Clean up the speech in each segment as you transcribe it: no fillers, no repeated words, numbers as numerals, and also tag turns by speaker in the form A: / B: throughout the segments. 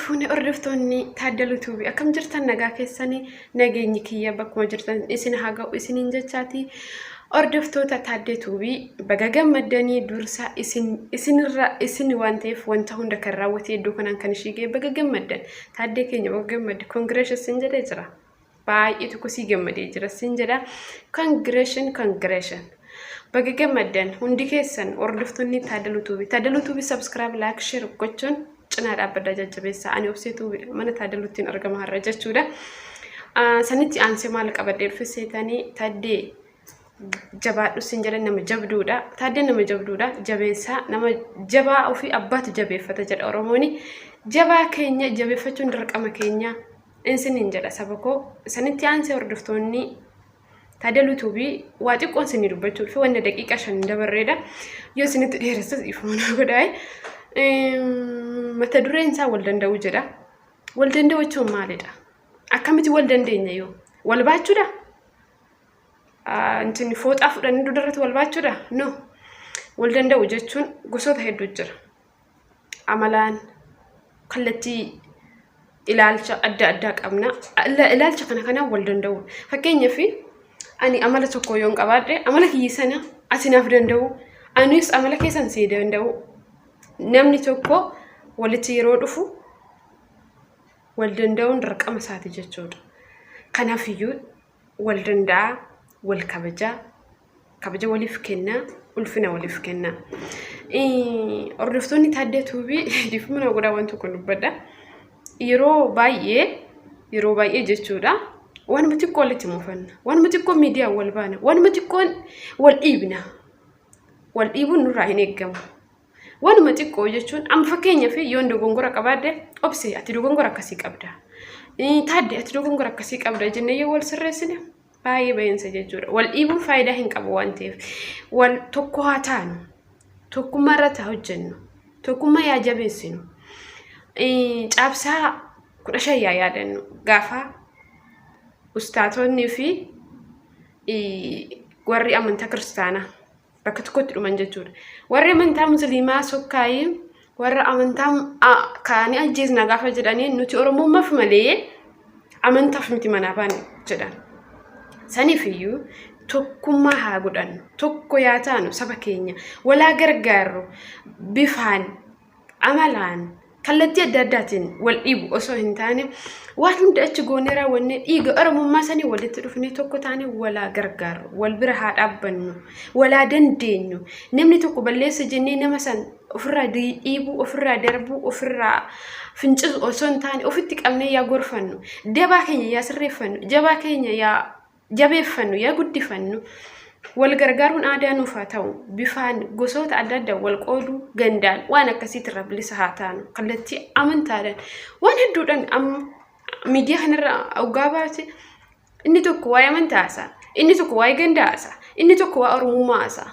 A: Fuune hordoftoonni Taaddaluu Tuubii akkam jirtan? Nagaa keessanii? Nageenyi kiyya bakkuma jirtan isin haa ga'u isiniin jechaati. Hordoftoota Taaddee Tuubii, baga gammaddanii. Dursa isin isinirra isin waan ta'eef wanta hunda kan raawwate iddoo kanaan kan ishii ga'e, baga gammaddan. Taaddee keenya, baga gammadde, congratulations sin jedhee jira. Baay'ee tokko sii gammadee jira sin jedha. Congratulations, congratulations. Baga gammaddan hundi keessan, hordoftoonni Taaddaluu Tuubii. Taaddaluu Tuubii subscribe, like, share gochuun cinaa dhaabbaddaa jajjabeessaa. Ani Obsee Tuubiidha. Mana Taaddaluuttiin argama har'a jechuudha. Sanitti aansee maal qabadhee dhufe seetanii? Taaddee, jabaadhu sin jedhan, nama jabduudha. Taaddeen nama jabduudha. Jabeessaa, nama jabaa ofii abbaatu jabeeffata jedha Oromooni. Jabaa keenya jabeeffachuun dirqama keenya isiniin jedha, saba koo. Sanitti aansee, hordoftoonni Taaddaluu Tuubii, waa xiqqoon isinii dubbachuu dhufe, wanna daqiiqaa 5 dabarreedha. Yoo isinitti dheeressas dhiifama naa godhaa. Mata dureen isaa wal danda'uu jedha. Wal danda'uu jechuun maalidha? Akkamitti wal dandeenya yoo? Wal baachuudha? Intin fooxaa fudhanii dudarratti wal baachuudha? No. Wal danda'u jechuun gosoota hedduu jira. Amalaan, kallattii ilaalcha adda addaa qabna. Ilaalcha kana kanaan wal danda'u. Fakkeenyaaf, ani amala tokko yoon qabaadhe, amala kiyya sana ati naaf danda'u, anis amala keessan sii danda'u. Namni tokko walitti yeroo dhufu wal danda'uun dirqama isaati jechuudha. Kanaafiyyuu wal danda'a, wal kabajaa, kabaja waliif kennaa, ulfina waliif kennaa. Hordoftoonni Taaddee Tuubii, dhiifama naa godhaa, waan tokko dubbadha. Yeroo baay'ee, yeroo baay'ee jechuudha. Waanuma xiqqoo walitti mufanna. Waanuma xiqqoo miidiyaan wal baana. Waanuma xiqqoon wal dhiibna. Wal dhiibuun nurraa hin eeggamu. Waanuma xiqqoo jechuun, amma fakkeenyaaf, yoon dogongora qabaadhe, "Obse, ati dogongora akkasii qabda. Taadde, ati dogongora akkasii qabda," jennee yoo wal sirreessine baay'ee baay'insa jechuudha. Wal dhiibuun faayidaa hin qabu waan ta'eef, wal tokko haa taanu. Tokkummaa irratti haa hojjennu. Tokkummaa yaa jabeessinu. Caamsaa 15 yaa yaadannu, gaafa ustaatonni fi warri amantaa kiristaanaa bakka tokkotti dhuman jechuudha. Warri amantaa musliimaa sokkaayii warra amantaa kaanii ajjeesna gaafa jedhanii, "Nuti Oromummaaf malee amantaaf miti manaa baane," jedhan. Saniif iyyuu tokkummaa haa godhannu. Tokko yaa taanu, saba keenya. Walaa gargaarru, bifaan, amalaan, kallattii adda addaatiin wal dhiibu osoo hin taane, waan hunda achi goonee raawwannee, dhiiga Oromummaa sanii walitti dhufnee, tokko taane walaa gargaarru, wal bira haa dhaabbannu, walaa dandeenyu. Namni tokko balleessa jennee nama san ofirraa dhiibuu, ofirraa darbuu, ofirraa fincisu osoo hin taane, ofitti qabnee yaa gorfannu, dabaa keenya yaa sirreeffannu, jabaa keenya yaa jabeeffannu, yaa guddifannu. Wal gargaaruun aadaa nuuf haa ta'u. Bifaan, gosoota adda addaa wal qooduu, gandaan, waan akkasiitirra bilisa haa taanu. Kallattii amantaadhaan, waan hedduudhaan amma miidiyaa kanarra hoggaa baate, inni tokko waa'ee amantaa haasa'a, inni tokko waa'ee gandaa haasa'a, inni tokko waa'ee Oromummaa haasa'a.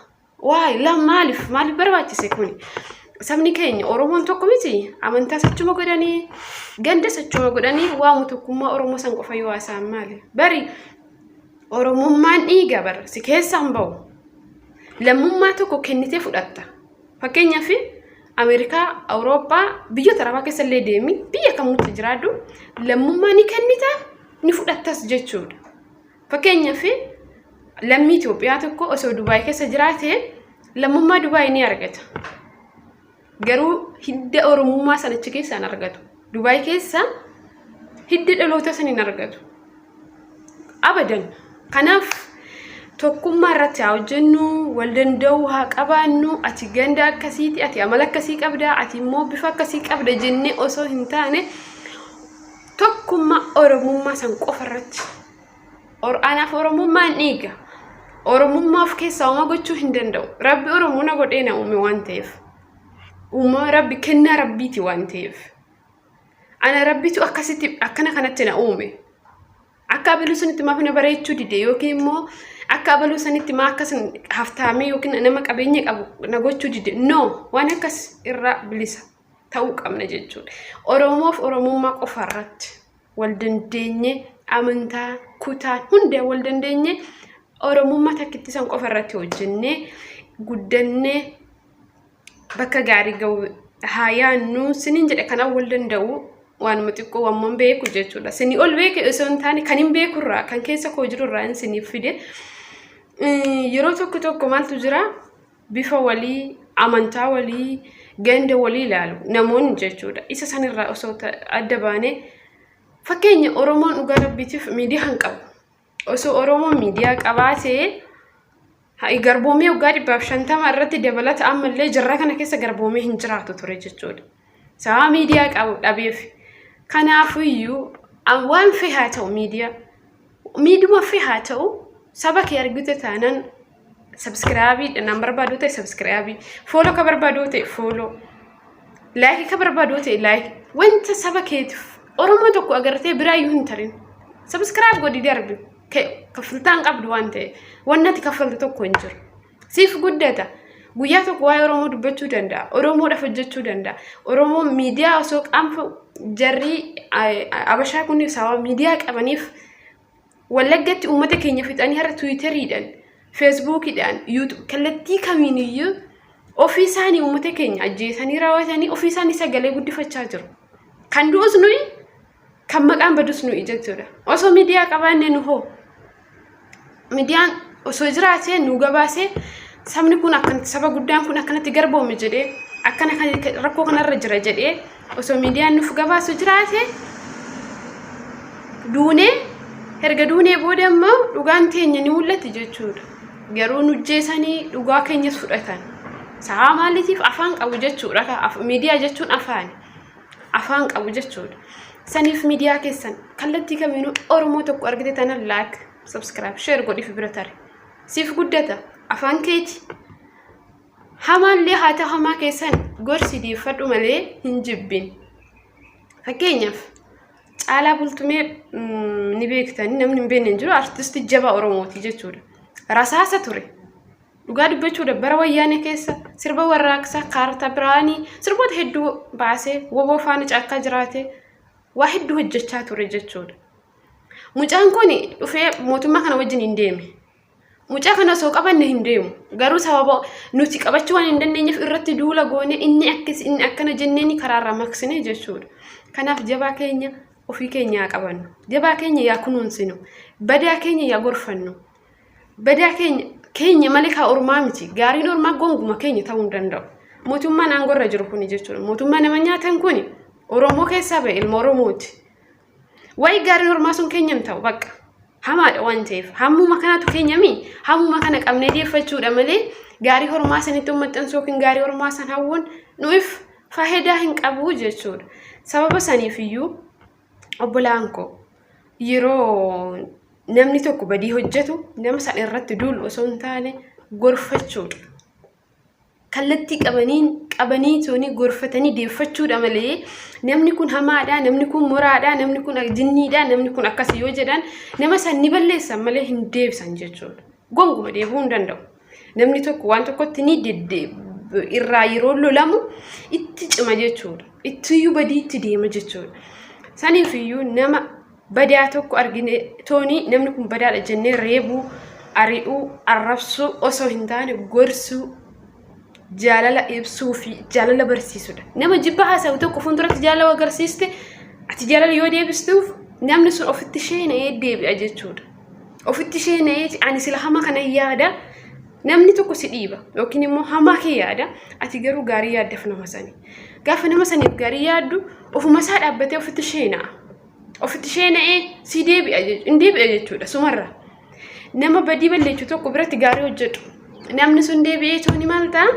A: Waa'ee la maaliif maaliif barbaachise kuni? Sabni keenya Oromoon tokko miti. Amantaa sachuma godhanii, ganda sachuma godhanii, waamu tokkummaa Oromoo san qofa yoo haasa'an maali? Bari Oromummaan dhiiga bara si keessaan bahu. Lammummaa tokko kennitee fudhatta. Fakkeenyaaf, Ameerikaa, Awurooppaa, biyyoota Arabaa keessa illee deemi, biyya kamuutti jiraadhu, lammummaa ni kennita, ni fudhattas jechuudha. Fakkeenyaaf, lammii Itoophiyaa tokko osoo Dubaay keessa jiraate, lammummaa Dubaay ni argata. Garuu hidda Oromummaa sana achi keessaa hin argatu. Dubaay keessa hidda dhaloota sana hin argatu. Abadan. Kanaaf tokkummaa irratti haa hojjennu, wal danda'uu haa qabaannu, ati ganda akkasiiti, ati amala akkasii qabda, ati immoo bifa akkasii qabda jennee osoo hin taane, tokkummaa Oromummaa san qofa irratti. Anaaf Oromummaan dhiiga. Oromummaa of keessaa homaa gochuu hin danda'u. Rabbi Oromoo na godhee na uume waan ta'eef. Uumama Rabbi, kennaa Rabbiiti waan ta'eef. Ana Rabbitu akkasitti akkana kanatti na uume. Akka abaluu sanitti maaf na bareechuu dide, yookiin immoo akka abaluu sanitti maa akkas haftaamee yookiin nama qabeenya qabu na gochuu dide? No, waan akkas irraa bilisa ta'uu qabna jechuudha. Oromoof Oromummaa qofa irratti wal dandeenye, amantaa, kutaa hunda wal dandeenye, Oromummaa takkitti san qofa irratti hojjennee guddannee bakka gaarii ga'u haa yaannu siniin jedhe. Kanaaf wal danda'u. Waanuma xiqqoo waamman beeku jechuudha. Isinii ol beeke osoo hin taane kan hin beekurraa kan keessa koo jirurraa isiniif fide. Yeroo tokko tokko maaltu jira, bifa walii, amantaa walii, ganda walii ilaalu namoonni jechuudha. Isa sanirraa osoo adda baanee, fakkeenya Oromoon dhugaa rabbiitiif miidiyaa hin qabu. Osoo Oromoon miidiyaa qabaatee garboomee waggaa 150 irratti dabalata ammallee jarraa kana keessa garboomee hin jiraatu ture jechuudha. Sababa miidiyaa qabu dhabeef. Kanaafiyyuu waan fee haa ta'u, miidiyaa miidhuma fee haa ta'u, saba kee argite taanaan subscribe nan barbaadu ta'e subscribe, follow ka barbaadu ta'e follow, like ka barbaadu ta'e like, wanta saba keetiif Oromoo tokko agartee biraayyuu hin tarin. Subscribe godhi darbi. Kaffaltaan qabdu waan ta'e wanni ati kaffaltu tokko hin jiru. Siif guddata. Guyyaa tokko waa'ee Oromoo dubbachuu danda'a. Oromoodhaaf hojjechuu danda'a. Oromoo miidiyaa osoo qaanfa jarri Abashaa kun sababa miidiyaa qabaniif Wallaggatti uummata keenya fixanii har'a Twitteriidhaan, Facebookiidhaan, YouTube kallattii kamiiniyyuu ofii isaanii uummata keenya ajjeesanii raawwatanii ofii isaanii sagalee guddifachaa jiru. Kan du'us nuyi, kan maqaan badus nuyi jechuudha. Osoo miidiyaa qabaanne nu hoo? Miidiyaan osoo jiraatee nu gabaasee, sabni kun akkanatti, saba guddaan kun akkanatti garboome jedhee, akkana kan rakkoo kanarra jira jedhee osoo miidiyaan nuuf gabaasu jiraate, duunee erga duunee booda immoo dhugaan teenya ni mul'atti jechuudha. Garuu nu jeesanii dhugaa keenyas fudhatan. Sababa maaliitiif? Afaan qabu jechuudha. Miidiyaa jechuun afaani. Afaan qabu jechuudha. Saniif miidiyaa keessan kallattii kamiinuu Oromoo tokko argite tana like, subscribe, share godhiif bira tare. Siif guddata afaan keeti. Hamaallee haa ta'u, hamaa keessan gorsi deeffadhu malee hin jibbin. Fakkeenyaaf Caalaa Bultumee ni beektani, namni hin beekne hin jiru, artistii jabaa Oromooti jechuudha. Rasaasa ture. Dhugaa dubbachuudha, bara Wayyaanee keessa sirba warraaqsaa, kaartaa biraanii, sirboota hedduu baasee woboo faana caakkaa jiraate, waa hedduu hojjechaa ture jechuudha. Mucaan kun dhufee mootummaa kana wajjin hin deeme. Mucaa kana osoo qabanne hin deemu. Garuu sababa nuti qabachuu waan hin dandeenyeef irratti duula goone, inni akkas, inni akkana jenneeni karaarraa maqsine jechuudha. Kanaaf jabaa keenya ofii keenya haa qabannu. Jabaa keenya yaa kunuunsinu. Badaa keenya yaa gorfannu. Badaa keenya keenya malee kaa ormaa miti. Gaariin ormaa gonguma keenya ta'uu hin danda'u. Mootummaan aangorra jiru kuni jechuudha. Mootummaa nama nyaatan kuni Oromoo keessaa ba'e, ilma Oromooti. Wayi gaariin ormaa sun keenya hin ta'u bakka. Hamaadha waan ta'eef. Hammuma kanatu keenyami hammuma kana qabnee deeffachuudha malee gaarii hormaa sanitti maxxansuu yookiin gaarii hormaa san hawwuun nuuf faayidaa hin qabu jechuudha. Sababa saniif iyyuu obbolaan koo, yeroo namni tokko badii hojjetu nama san irratti duulu osoo hin taane gorfachuudha. Kallattii qabaniin qabanii toonii gorfatanii deeffachuudha malee, namni kun hamaadha, namni kun moraadha, namni kun jinniidha, namni kun akkasi yoo jedhan nama san ni balleessan malee hin deebisan jechuudha. Gonguma deebi'uu hin danda'u. Namni tokko waan tokkotti ni irraa yeroo lolamu itti cima jechuudha. Ittiyyuu badii itti deema jechuudha. Saniif iyyuu nama badaa tokko argine toonii namni kun badaadha jennee reebuu, ari'uu, arrabsuu osoo hin taane gorsuu, jaalala ibsuu fi jaalala barsiisudha. Nama jibba haasa'u tokko fuulduratti jaalala agarsiiste, ati jaalala yoo deebistuuf, namni sun ofitti sheena'ee deebi'a jechuudha. Ofitti sheena'ee ani sila hama kana yaada, namni tokko si dhiiba yookiin immoo hamaa kee yaada, ati garuu gaarii yaaddaaf nama sani. Gaafa nama saniif gaarii yaaddu ofuma isaa dhaabbatee ofitti sheena'a. Ofitti sheena'ee si deebi'a, hin deebi'a jechuudha sumarra. Nama badii balleessu tokko biratti gaarii hojjedhu. Namni sun deebi'ee tooni maal ta'a?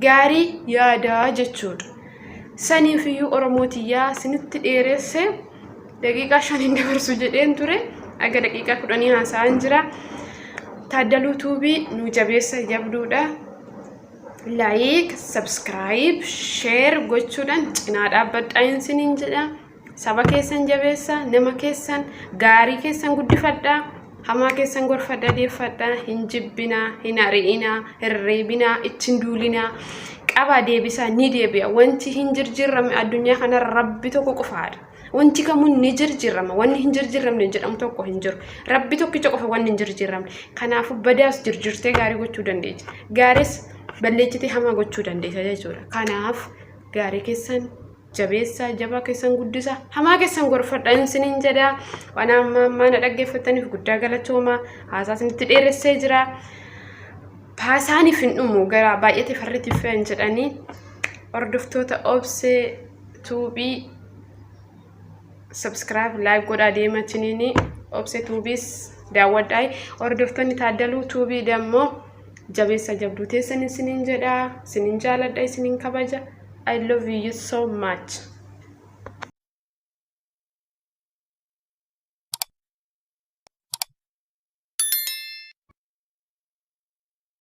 A: Gaarii yaadaa jechuudha. Saniif iyyuu Oromootiyyaa, isinitti dheeresse, daqiiqaa 5 hin dabarsu jedheen ture. Aga daqiiqaa 10 haasa'aan jira. Taaddaluu Tuubii nu jabeessa, jabduudha. Like, subscribe, share gochuudhaan cinaa dhaabbadhaa isiniin jedha. Saba keessan jabeessa, nama keessan gaarii keessan guddifadhaa, hamaa keessan gorfadhaa, deeffadhaa, hin jibbinaa, hin ari'inaa, hin reebinaa, ittiin duulinaa. Qabaa deebisaa, ni deebi'a. Wanti hin jirjiirramne addunyaa kanarra Rabbi tokko qofaadha. Wanti kamuu ni jirjiirrama. Wanni hin jirjiirramne jedhamu tokko hin jiru. Rabbi tokkicha qofa wanni hin jirjiirramne. Kanaafuu badaas jirjiirtee gaarii gochuu dandeessa. Gaariis balleessitee hamaa gochuu dandeessa jechuudha. Kanaaf gaarii keessan Jabeessaa, jabaa keessan guddisa, hamaa keessan gorfadha isiniin jedha. Waan amma ammaa na dhaggeeffattaniif guddaa galatooma. Haasaa isinitti dheeressee jira. Haasaaniif hin dhumu, gara baay'ate farritti fe'an jedhanii. Hordoftoota Obsee Tuubii, subscribe, like godhaa deematiniini Obsee Tuubiis daawwadhaa. Hordoftoonni Taaddaluu Tuubii dammoo jabeessa, jabduu teessan isiniin jedha. Isiniin jaaladha, isiniin kabaja. I love you so much.